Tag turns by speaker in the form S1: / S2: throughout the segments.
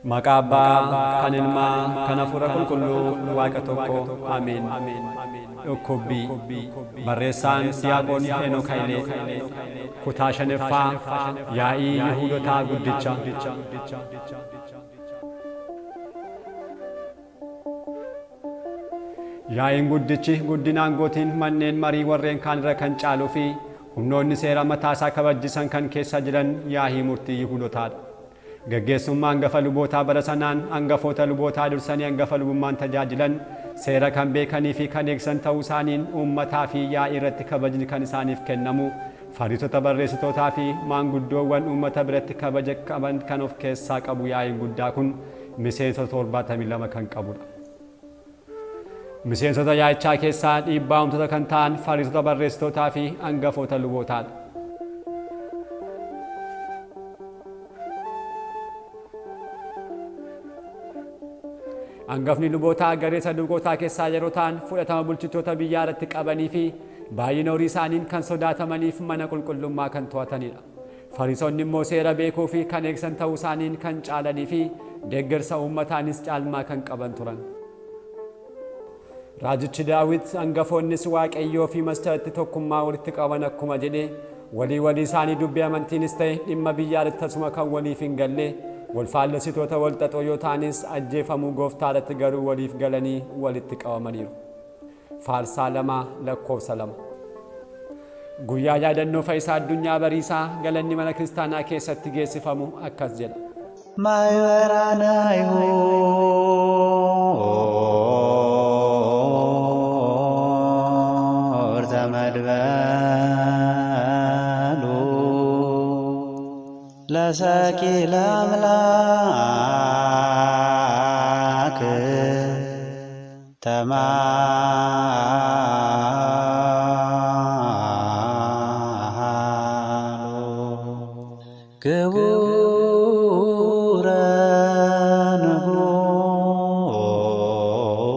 S1: Maqaa Abbaa, kan Ilmaa, kan Hafuura Qulqulluu, Waaqa tokko. Ameen. Dhukkubbii. Barreessaan Diyaaqoon Heenok Hayilee. Kutaa shanaffaa Yaa'ii Yihuudotaa Guddicha. Yaa'iin guddichi guddina aangootiin manneen marii warreen kaan irra kan caaluu fi humnoonni seera mataa isaa kabajjisan kan keessa jiran yaa'ii murtii Yihuudotaa dha. Gaggeessummaa angafa lubootaa bara sanaan angafoota lubootaa dursanii angafa lubummaan tajaajilan seera kan beekanii fi kan eegsisan ta'uu isaaniin uummataa fi yaa'ii irratti kabajni kan isaaniif kennamu Fariisota barreessitootaa fi maanguddoowwan uummata biratti kabaja qaban kan of keessaa qabu yaa'iin guddaa kun miseensota 72 kan qabudha. Miseensota yaa'ichaa keessaa dhiibbaa uumtota kan ta'an Fariisota barreessitootaa fi angafoota lubootaadha. Angafni lubootaa garee Saduuqootaa keessaa yeroo ta'an fudhatama bulchitoota biyyaa irratti qabanii fi baay'ina horii isaaniin kan sodaatamaniif mana qulqullummaa kan to'atanidha. Fariisonni immoo seera beekuu fi kan eegsan ta'uu isaaniin kan caalanii fi deeggarsa uummataanis caalmaa kan qaban turan. Raajichi Daawit, Angafoonnis Waaqayyoo fi Masicharatti tokkummaa walitti qabaman akkuma jedhe, walii walii isaanii dubbii amantiinis ta'e dhimma biyyaa irratti tasuma kan waliif hin galle, wal faallessitoota wal xaxoo yoo ta'anis ajjeefamuu Gooftaa irratti garuu waliif galanii walitti qabamaniiru. Faarsaa 2 lakkoofsa 2. Guyyaa yaadannoo Fayisaa Addunyaa Bariisaa galanni mana kiristaanaa keessatti geessifamu akkas jedha.
S2: ማኅበራናይሁር ተመድበሉ ለሰኪለ አምላክ ተማሉ ክቡረ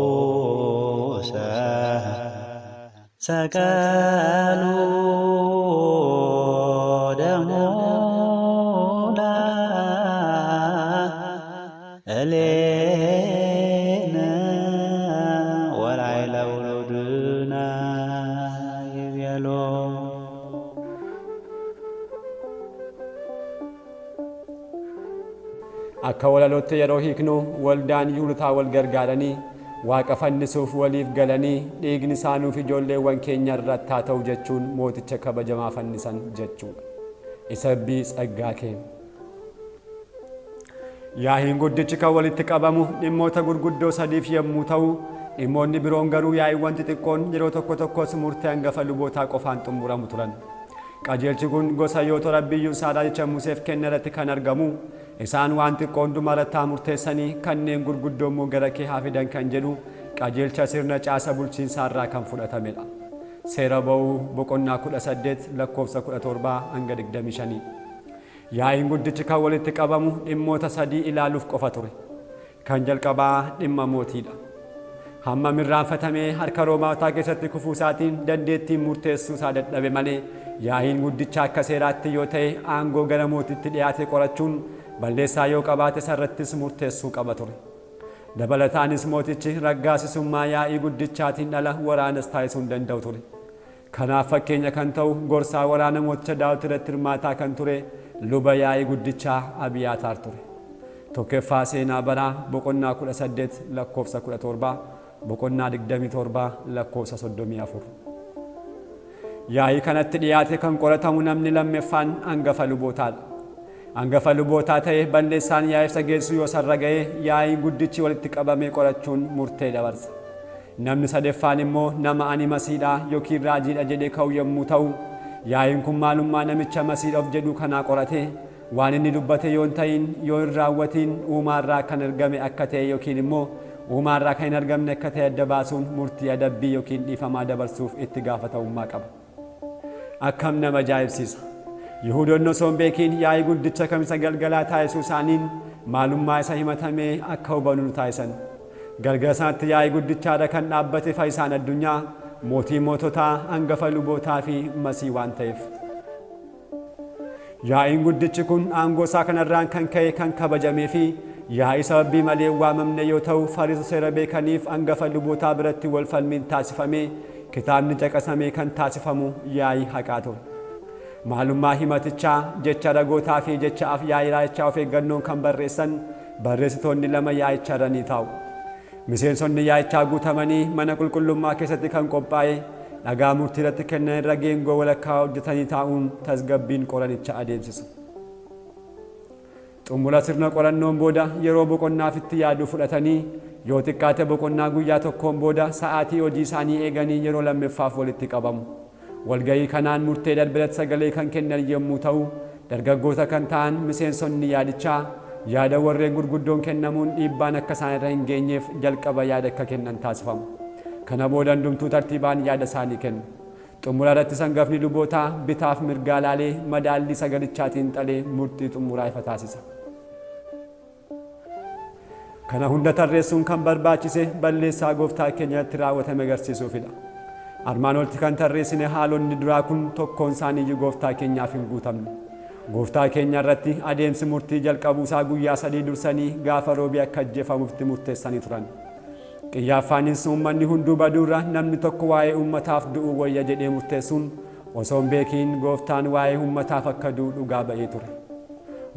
S2: ንጉሰ ሰቀሉ ደሙነ እሌነ ወላይለ ውሉድነ ይቤሎ።
S1: Akka walalootti yeroo hiiknu waldaan Yihuudotaa wal gargaaranii Waaqa fannisuuf waliif galanii dhiigni isaa nuuf ijoolleewwan keenya irratti haa ta'u jechuun mooticha kabajamaa fannisan jechuudha. Isabbii tsaggaa kee. Yaa'iin guddichi kan walitti qabamu dhimmoota gurguddoo sadiif yommuu ta'u, dhimmoonni biroon garuu yaa'iiwwan xixiqqoon yeroo tokko tokkos murtee angafa lubootaa qofaan xumuramu turan. Qajeelchi kun gosa Yootor Abbiyyuu isaa raajicha Museef kenne irratti kan argamu, Isaan waan xiqqoo hundumaa irratti haa murteessanii, kanneen gurguddoo immoo gara kee haa fidan kan jedhu qajeelcha sirna caasa bulchiinsaa irraa kan fudhatamedha. Seera Ba'uu boqonnaa 18 lakkoofsa 17 hanga 25. Yaa'iin guddichi kan walitti qabamu dhimmoota sadii ilaaluuf qofa ture. Kan jalqabaa dhimma mootiidha. Hammam irraanfatamee harka Roomaawotaa keessatti kufuu isaatiin dandeettiin murteessuu isaa dadhabe malee yaa'iin guddichaa akka seeraatti yoo ta'e aangoo gara mootiitti dhiyaate qorachuun balleessaa yoo qabaate isarrattis murteessuu qaba ture. Dabalataanis mootichi raggaasisummaa yaa'ii guddichaatiin ala waraanas taasisuu hin danda'u ture. Kanaaf fakkeenya kan ta'u gorsaa waraana mooticha Daawit irratti hirmaataa kan ture luba yaa'ii guddichaa Abiyaataar ture. Tokkoffaa Seenaa Baraa boqonnaa 18 lakkoofsa 17, boqonnaa 27 lakkoofsa 34. Yaa'ii kanatti dhiyaatee kan qoratamu namni lammeffaan angafa lubootaadha. Angafa lubootaa ta'ee balleessaan yaa'iif isa geessu yoo isarra ga'e yaa'iin guddichi walitti qabamee qorachuun murtee dabarsa. Namni sadeffaan immoo nama ani Masiidha yookiin raajiidha jedhee ka'u yommuu ta'u, yaa'iin kun maalummaa namicha Masiidha of jedhuu kanaa qoratee waan inni dubbate yoo hin ta'in, yoo hin raawwatiin Uumaarraa kan ergame akka ta'e yookiin immoo Uumaarraa kan hin argamne akka ta'e adda baasuun murtii adabbii yookiin dhiifamaa dabarsuuf itti gaafatamummaa qaba. Akkam nama ajaa'ibsiisa! Yihuudonni osoo hin beekiin yaa'ii guddicha Kamisa galgalaa taasisuu isaaniin maalummaa isa himatamee akka hubannu nu taasisan. Galgala sanatti yaa'ii guddichaa irra kan dhaabbate Fayyisaan addunyaa, Mootii moototaa, Angafa lubootaa fi Masiih waan ta'eef. Yaa'iin guddichi kun aangoo isaa kanarraan kan ka'e kan kabajamee fi yaa'ii sababii malee hin waamamne yoo ta'u Fariisota seera beekaniif angafa lubootaa biratti wal falmiin taasifamee kitaabni caqasamee kan taasifamu yaa'ii haqaa ture. Maalummaa himatichaa, jecha ragootaa fi jecha af yaa'ii raayichaa of eeggannoon kan barreessan barreessitoonni lama yaa'icha irra ni taa'u. Miseensonni yaa'ichaa guutamanii mana qulqullummaa keessatti kan qophaa'e dhagaa murtii irratti kennan irra geengoo walakkaa hojjetanii taa'uun tasgabbiin qoranicha adeemsisu. Xumura sirna qorannoon booda yeroo boqonnaaf itti yaaduu fudhatanii yoo xiqqaate boqonnaa guyyaa tokkoon booda sa'aatii hojii isaanii eeganii yeroo lammeffaaf walitti qabamu. Walga'ii kanaan murtee darberratti sagalee kan kennan yommuu ta'u, dargaggoota kan ta'an miseensonni yaadichaa yaada warreen gurguddoon kennamuun dhiibbaan akka isaan irra hin geenyeef jalqaba yaada akka kennan taasifamu. Kana booda hundumtuu tartiibaan yaada isaanii kennu. Xumura irrattis angafni lubootaa bitaaf mirgaa laalee madaallii sagalichaa xiinxalee murtii xumuraa ifa taasisa. Kana hunda tarreessuun kan barbaachise balleessaa Gooftaa keenya irratti raawwatame agarsiisuufidha. Armaan olitti kan tarreessine haalonni duraa kun tokkoon isaaniiyyuu Gooftaa keenyaaf hin guutamne. Gooftaa keenya irratti adeemsi murtii jalqabuu isaa guyyaa sadii dursanii gaafa Roobii akka ajjeefamuuf itti murteessanii turan. Qiyyaaffaanis uummanni hunduu baduurra namni tokko waa'ee uummataaf du'uu wayya jedhee murteessuun osoo hin beekiin Gooftaan waa'ee uummataaf akka du'u dhugaa ba'ee ture.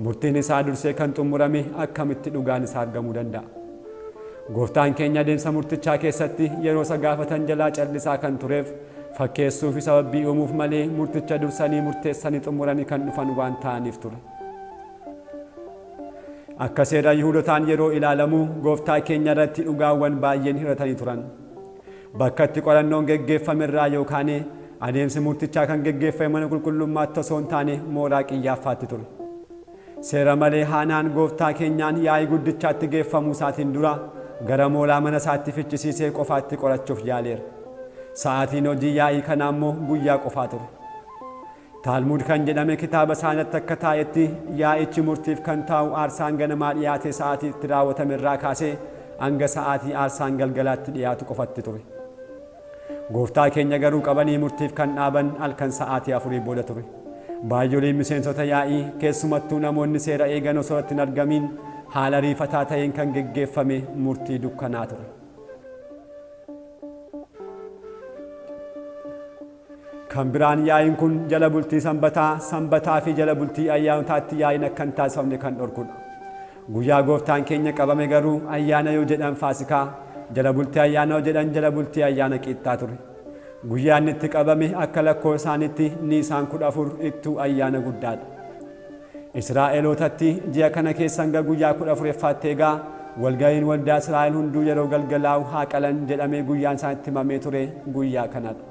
S1: Murtiin isaa dursee kan xumurame akkamitti dhugaan isaa argamuu danda'a? Gooftaan keenya adeemsa murtichaa keessatti yeroo isa gaafatan jalaa callisaa kan tureef fakkeessuu fi sababbii uumuuf malee murticha dursanii murteessanii xumuranii kan dhufan waan ta'aniif ture. Akka seera Yihuudotaan yeroo ilaalamu Gooftaa keenya irratti dhugaawwan baay'een hir'atanii turan. Bakka itti qorannoon geggeeffame irraa yoo kaane, adeemsi murtichaa kan geggeeffame mana qulqullummaatti osoo hin taane mooraa Qiyyaaffaatti ture. Seera malee Haanaan Gooftaa keenyaan yaa'ii guddichaatti geeffamuu isaatiin dura gara mooraa mana isaatti fichisiisee qofaatti qorachuuf yaaleera. Sa'aatiin hojii yaa'ii kanaa immoo guyyaa qofaa ture. Taalmuud kan jedhame kitaaba isaaniirratti akka taa'etti, yaa'ichi murtiif kan taa'u aarsaan ganamaa dhiyaatee sa'aatii itti raawwatame irraa kaasee hanga sa'aatii aarsaan galgalaatti dhiyaatu qofatti ture. Gooftaa keenya garuu qabanii murtiif kan dhaaban halkan sa'aatii afurii booda ture. Baay'oliin miseensota yaa'ii, keessumattuu namoonni seera eegan osoo irratti hin argamiin haala ariifataa ta'een kan geggeeffame murtii dukkanaa ture. Kan biraan yaa'iin kun jala bultii Sanbataa, Sanbataa fi jala bultii ayyaanotaatti yaa'iin akka hin taasifamne kan dhorkudha. Guyyaa Gooftaan keenya qabame garuu ayyaana yoo jedhan Faasikaa, jala bultii ayyaana yoo jedhan jala bultii ayyaana Qiixxaa ture. Guyyaa inni itti qabame akka lakkoofsa isaaniitti Niisaan 14 ittuu ayyaana guddaadha. Israa'elootatti ji'a kana keessa hanga guyyaa 14ffaatti eegaa, walga'iin waldaa Israa'el hunduu yeroo galgalaa'u haa qalan jedhamee guyyaan isaanitti himamee ture guyyaa kanadha.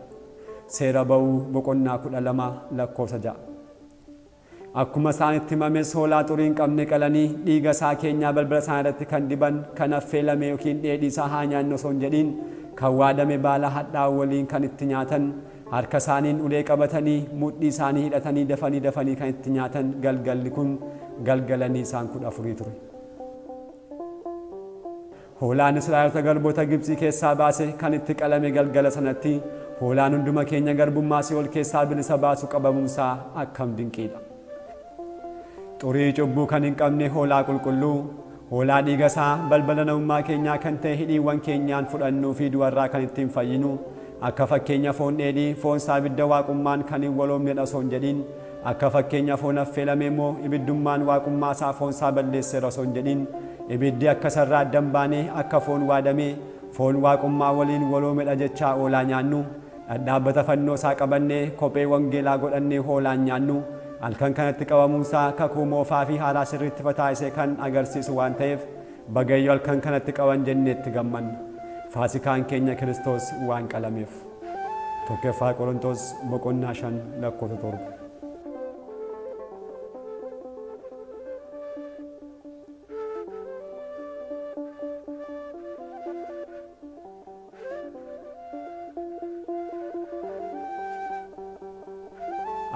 S1: Seera Ba'uu boqonnaa 12 lakkoofsa 6. Akkuma isaanitti himames hoolaa xurii hin qabne qalanii dhiiga isaa keenyaa balbala isaanii irratti kan diban, kan affeelame yookiin dheedhii isaa haa nyaannu osoo hin jedhiin kan waadame baala hadhaa'u waliin kan itti nyaatan, Harka isaaniin ulee qabatanii, mudhii isaanii hidhatanii dafanii dafanii kan itti nyaatan galgalli kun galgala Niisaan 14 ture. Hoolaan Israa'elota garboota Gibtsii keessaa baase kan itti qalame galgala sanatti hoolaan hunduma keenya garbummaa si'ool keessaa bilisa baasu qabamuunsaa akkam dinqiidha! Xurii cubbuu kan hin qabne hoolaa qulqulluu, hoolaa dhiiga isaa balbala namummaa keenyaa kan ta'e hidhiiwwan keenyaan fudhannuu fi du'arraa kan ittiin fayyinu, akka fakkeenya foon dheedhii, foon isaa ibidda waaqummaan kan hin waloomnedha osoo hin jedhin, akka fakkeenya foon affeelamee immoo ibiddummaan waaqummaa isaa foon isaa balleesseera osoo hin jedhin, ibiddi akka isarraa adda hin baane akka foon waadamee foon waaqummaa waliin waloomedha jechaa oolaa nyaannu, Dhadhaabbata fannoo isaa qabannee, kophee wangeelaa godhannee hoolaan nyaannu, halkan kanatti qabamuun isaa kakuu moofaa fi haaraa sirriitti ifa taasisee kan agarsiisu waan ta'eef, bagayyoo halkan kanatti qaban jennee itti gammanna. Faasikaan keenya Kiristoos waan qalameef. 1ffaa Qorontos boqonnaa 5 lakkoofsa 7.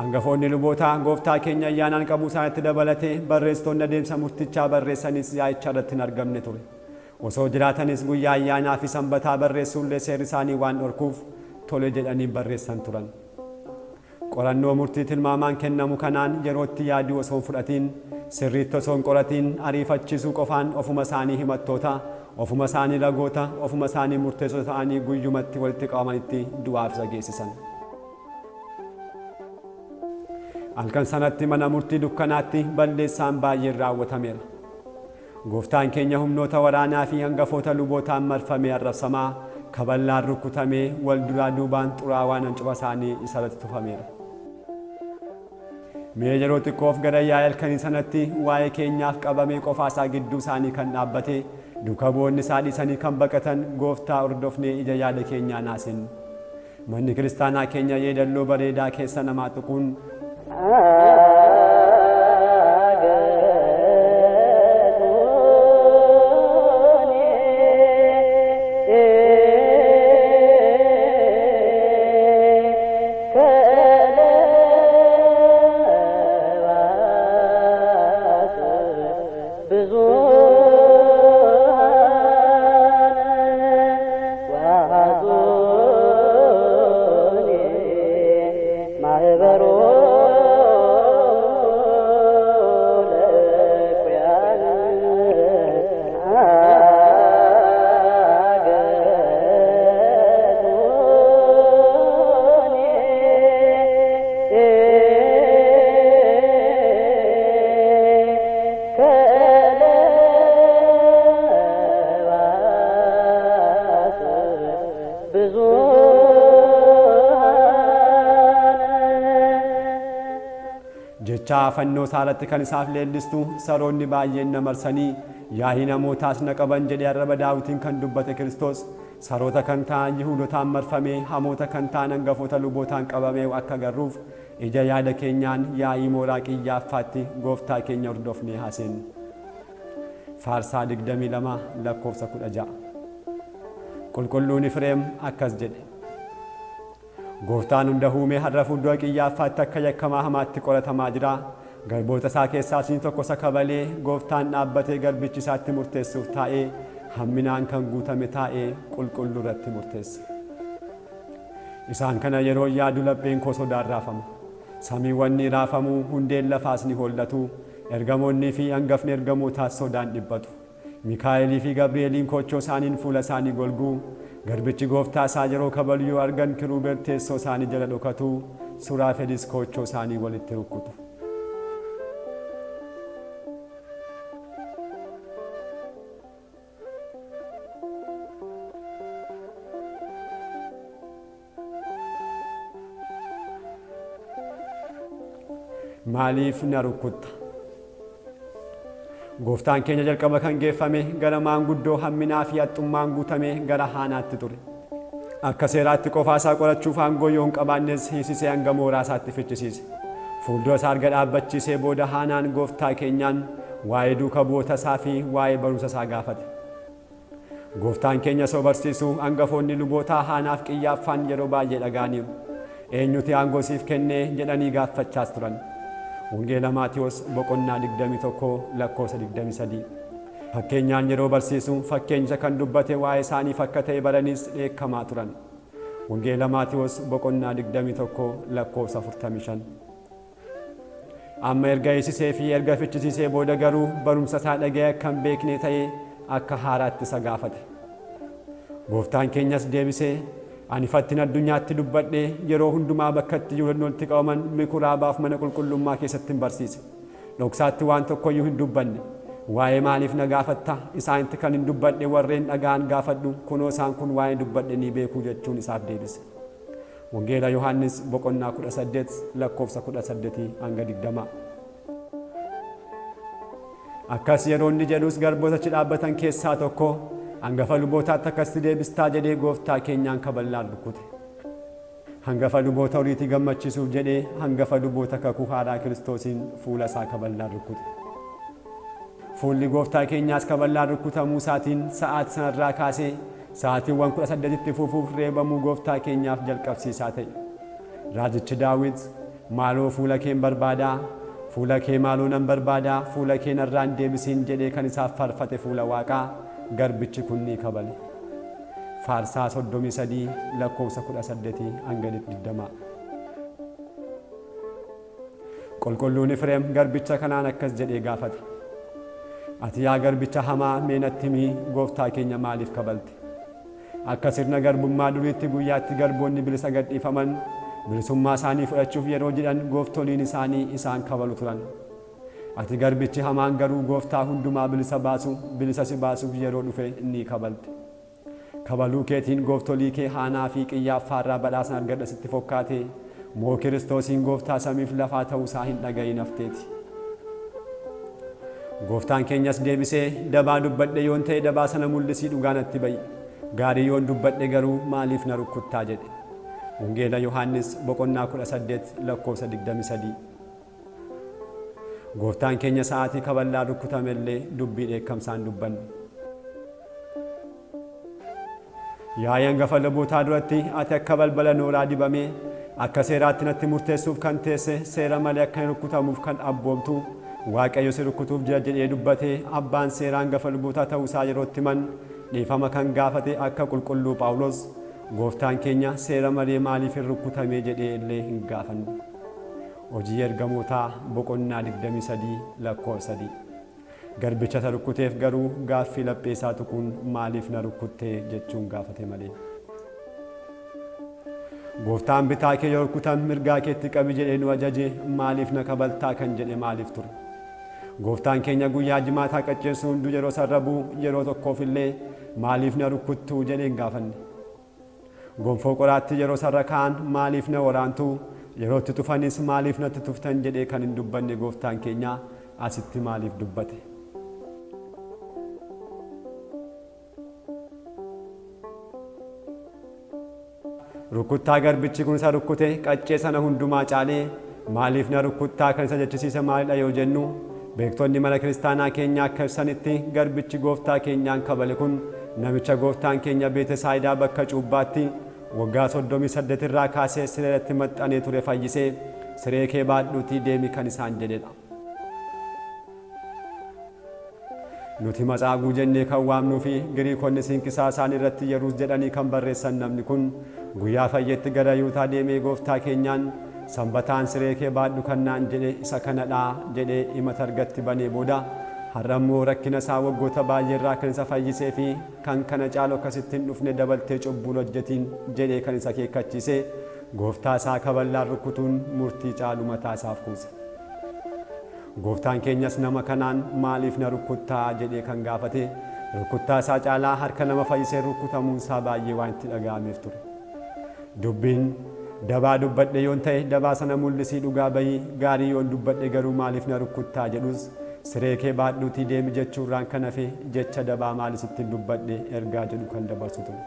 S1: Angafoonni lubootaa Gooftaa keenya ayyaanaan qabuu isaanitti dabalatee barreessitoonni adeemsa murtichaa barreessanis yaa'icha irratti hin argamne ture. Osoo jiraatanis guyyaa ayyaanaa fi sanbataa barreessuullee seerri isaanii waan dhorkuuf tole jedhanii hin barreessan turan. Qorannoo murtii tilmaamaan kennamu kanaan yerootti yaaduu osoo hin fudhatiin, sirriitti osoo hin qoratiin ariifachiisuu qofaan ofuma isaanii himattoota, ofuma isaanii ragoota, ofuma isaanii murteessota ta'anii guyyumatti walitti qabamanitti du'aaf isa geessisan. Halkan sanatti mana murtii dukkanaatti balleessaan baay'een raawwatameera. Gooftaan keenya humnoota waraanaa fi hangafoota lubootaan marfamee arrabsamaa, kaballaan rukkutamee, wal duraa duubaan xuraawaan ancufa isaanii isa irratti tufameera. Mee yeroo xiqqoof gara yaa'ii halkanii sanatti waa'ee keenyaaf qabamee qofaa isaa gidduu isaanii kan dhaabbate, duuka bu'oonni isaa dhiisanii kan baqatan Gooftaa hordofnee ija yaada keenyaan haa seennu. Manni kiristaanaa keenya yeedalloo bareedaa keessa namaa tuquun, Jecha fannoo isaa irratti kan isaaf leellistu saroonni baay'een na marsanii yaa'ii namootaas na qaban jedhee arraba Daawitiin kan dubbate Kiristoos saroota kan ta'an Yihuudotaan marfamee hamoota kan ta'an hangafoota lubootaan qabamee akka agarruuf ija yaada keenyaan yaa'ii mooraa Qiyyaaffaatti Gooftaa keenya hordofnee haa seennu. Faarsaa 22 lakkoofsa 16. Qulqulluun Ifreem akkas jedhe. Gooftaan hunda huumee har'a fuuldura Qiyyaaffaatti akka yakkamaa hamaatti qoratamaa jira. Garboota isaa keessaas inni tokko isa kabalee Gooftaan dhaabbatee garbichi isaatti murteessuuf taa'ee hamminaan kan guutame taa'ee qulqulluu irratti murteesse. Isaan kana yeroon yaadu lapheen koo sodaan raafama. Samiiwwan ni raafamu, hundeen lafaas ni hollatu, ergamoonnii fi angafni ergamootaas sodaan dhiphatu. Mikaa'elii fi Gabri'eeliin koochoo isaaniin fuula isaanii golgu, garbichi gooftaa isaa yeroo kabalu yoo argan kiruubel teessoo isaanii jala dhokatu, Suraafelis koochoo isaanii walitti rukkutu. Maaliif na rukkutta? Gooftaan keenya jalqaba kan geeffame gara maanguddoo hamminaa fi haxxummaan guutame gara Haanaatti ture. Akka seeraatti qofaa isaa qorachuuf aangoo yoo hin qabaannes hiisisee hanga mooraa isaatti fichisiise. Fuuldura isaa erga dhaabbachiisee booda Haanaan Gooftaa keenyaan waa'ee duuka bu'oota isaa fi waa'ee barumsa isaa gaafate. Gooftaan keenya osoo barsiisuu angafoonni lubootaa Haanaaf Qiyyaaffaan yeroo baay'ee dhaga'aniiru. Eenyuti aangoo siif kenne? jedhanii gaaffachaas turan. Wangeela Maatiwoos boqonnaa 21 lakkoofsa 23. Fakkeenyaan yeroo barsiisu fakkeenyicha kan dubbate waa'ee isaaniif akka ta'e baraniis dheekkamaa turan. Wangeela Maatiwoos boqonnaa 21 lakkoofsa 45. Amma erga hiisisee fi erga fichisiisee booda garuu barumsa isaa dhaga'ee akka hin beeknee ta'ee akka haaraatti isa gaafate. Gooftaan keenyas deebisee, Ani ifattin addunyaatti dubbadhe, yeroo hundumaa bakka itti Yihuudonni walitti qabaman mikuraabaaf mana qulqullummaa keessattin barsiise. Dhoksaatti waan tokko iyyuu hin dubbanne. Waa'ee maaliif na gaafatta? Isaanitti kanin dubbadhe warreen dhaga'an gaafadhu, kunoo isaan kun waa'ee dubbadhe ni beeku jechuun isaaf deebise. Wangeela Yohaannis boqonnaa 18 lakkoofsa 18 hanga 20. Akkas yeroo inni jedhus garboota achi dhaabbatan keessaa tokko hangafa lubootaatti akkasitti deebistaa jedhee gooftaa keenyaan kaballaan rukute. Hangafa luboota oriitii gammachiisuuf jedhee hangafa luboota kakuu haaraa Kiristoosiin fuula isaa kaballaan rukkute. Fuulli gooftaa keenyaas kaballaan rukkutamuu isaatiin sa'aati sanarraa kaasee sa'aatiiwwan 18tti fufuuf reebamuu gooftaa keenyaaf jalqabsiisaa ta'e. Raajichi Daawit, Maaloo fuula keen barbaada, fuula kee maaloo nan barbaada, fuula kee narraa hin deebisiin jedhee kan isaaf faarfate fuula Waaqaa garbichi kun ni kabale. Faarsaa 33 lakkoofsa 18 hanga 20. Qulqulluun Efreem garbicha kanaan akkas jedhee gaafate. Ati yaa garbicha hamaa mee natti himi gooftaa keenya maaliif kabalte? Akka sirna garbummaa duriitti guyyaatti garboonni bilisa gadhiifaman bilisummaa isaanii fudhachuuf yeroo jedhan gooftoliin isaanii isaan kabalu turan. Ati garbichi hamaan garuu gooftaa hundumaa bilisa baasu bilisa si baasuuf yeroo dhufe ni kabalte. Kabaluu keetiin gooftolii kee Haanaa fi Qiyyaaffaarraa badhaasan argadha sitti fokkaatee? Moo Kiristoosiin gooftaa samiif lafaa ta'uu isaa hin dhaga'iin hafteeti? Gooftaan keenyas deebisee, Dabaa dubbadhe yoon ta'e dabaa sana mul'isii dhugaa natti ba'i. Gaarii yoon dubbadhe garuu maaliif na rukkuttaa jedhe. Wangeela Yohaannis boqonnaa 18 lakkoofsa 23. Gooftaan keenya sa'aatii kaballaa rukkutame illee dubbii dheekkamsaa hin dubbanne. Yaa'ii angafa lubootaa duratti ati akka balbala nooraa dibamee akka seeraatti natti murteessuuf kan teesse seera malee akka hin rukkutamuuf kan abboomtu Waaqayyo si rukkutuuf jira jedhee dubbate abbaan seeraa angafa lubootaa ta'uu isaa yeroo itti himan dhiifama kan gaafate akka qulqulluu Phaawulos Gooftaan keenya seera malee maaliif hin rukkutamee jedhee illee hin gaafanne. Hojii Ergamootaa boqonnaa 23 lakkoofsa 3. Garbicha isa rukkuteef garuu gaaffii laphee isaa tuquun maaliif na rukkutte jechuun gaafate malee. Gooftaan bitaa kee yoo rukkutan mirgaa keetti qabi jedhee nu ajaje maaliif na kabaltaa kan jedhe maaliif ture? Gooftaan keenya guyyaa jimaataa qacceen sun hunduu yeroo sarrabu yeroo tokkoof illee maaliif na rukkuttu jedhee hin gaafanne. Gonfoo qoraattii yeroo sarra kaa'an maaliif na waraantu, yeroo itti tufanis maaliif natti tuftan jedhee kan hin dubbanne Gooftaan keenya asitti maaliif dubbate? Rukkuttaa garbichi kun isa rukkute qaccee sana hundumaa caalee maaliif na rukkuttaa kan isa jechisiise maalidha yoo jennu beektonni mana kiristaanaa keenyaa akka ibsanitti garbichi gooftaa keenyaan kabale kun namicha gooftaan keenya Beetesaayidaa bakka cuubbaatti waggaa 38 irraa kaasee sireeratti maxxanee ture fayyisee siree kee baadhuutii deemi kan isaan jedhedha. Nuti Matsaaguu jennee kan waamnuu fi Giriikonni Siinqisaa isaanii irratti Yeruus jedhanii kan barreessan namni kun guyyaa fayyetti gara Yihutaa deemee Gooftaa keenyaan Sanbataan siree kee baadhu kan naan jedhe isa kanadha jedhee himata erga itti banee booda har'a immoo rakkina isaa waggoota baay'ee irraa kan isa fayyisee fi kan kana caalu akka sitti hin dhufne dabaltee cubbuu hin hojjetiin jedhee kan isa akeekkachiise Gooftaa isaa kaballaan rukkutuun murtii caalu mataa isaaf kuuse. Gooftaan keenyas nama kanaan maaliif na rukkuttaa jedhee kan gaafate rukkuttaa isaa caalaa harka nama fayyiseen rukkutamuun isaa baay'ee waan itti dhaga'ameef ture. Dubbiin, Dabaa dubbadhe yoon ta'e dabaa sana mul'isii dhugaa ba'i, gaarii yoon dubbadhe garuu maaliif na rukkuttaa jedhus siree kee baadhuutii deemi jechuurraan kan hafe jecha dabaa maali sittin dubbadhe ergaa jedhu kan dabarsu ture.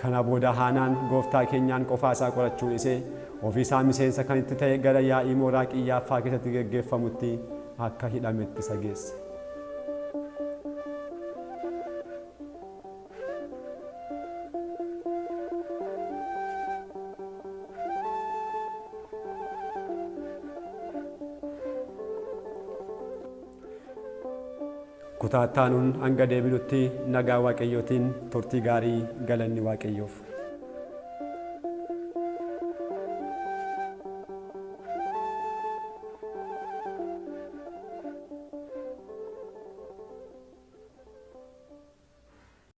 S1: Kana booda Haanaan Gooftaa keenyaan qofaa isaa qorachuu dhisee ofii isaa miseensa kan itti ta'e gara yaa'ii mooraa Qiyyaaffaa keessatti geggeeffamutti akka hidhametti isa geesse. Kutaa itti aanuun hanga deebinutti nagaa Waaqayyootiin turtii gaarii galanni Waaqayyoof.